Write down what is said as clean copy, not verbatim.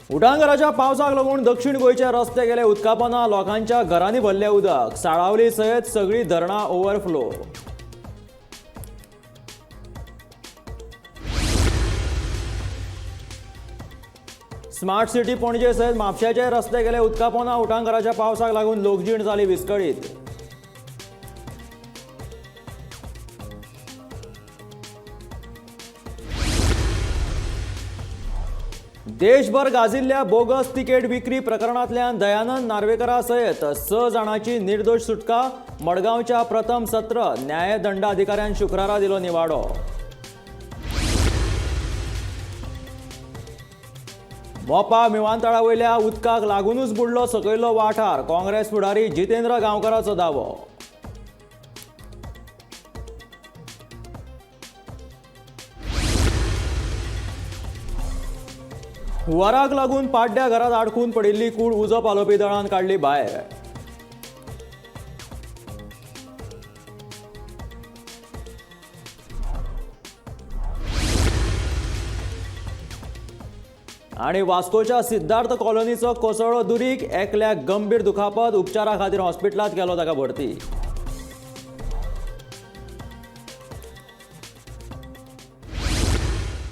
उटांगराच्या पावसाक लागून दक्षिण गोंयचे रस्ते गेले उदकापोना. लोकांच्या घरांनी भरले उदक. साळावली सयत सगळीं धरणां ओव्हरफ्लो. स्मार्ट सिटी पणजे सयत म्हापशाचे रस्ते गेले उदकापोना. उटांगराच्या पावसाक लागून लोकजीण जाली विस्कळीत. देशभर गाजिल्ल्या बोगस तिकेट विक्री प्रकरणांतल्यान दयानंद नार्वेकरा सयत 6 जाणांची निर्दोष सुटका. मडगांवच्या प्रथम सत्र न्यायदंडाधिकाऱ्यान शुक्रारा दिलो निवाडो. मोपा विमानतळा वयल्या उदकाक लागूनच बुडलो सकयल्लो वाठार. काँग्रेस फुडारी जितेंद्र गांवकाराचो दावो. हुंवाराक लागून पाड्ड्या घरांत आडकून पडिल्ली कूड उजो पालोवपी दळान काडली भायर. आनी वास्कोच्या सिद्धार्थ कॉलनीचो कोसळ्ळो दुरीग. एकल्याक गंभीर दुखापत. उपचारा खातीर हॉस्पिटलांत केलो ताका भरती.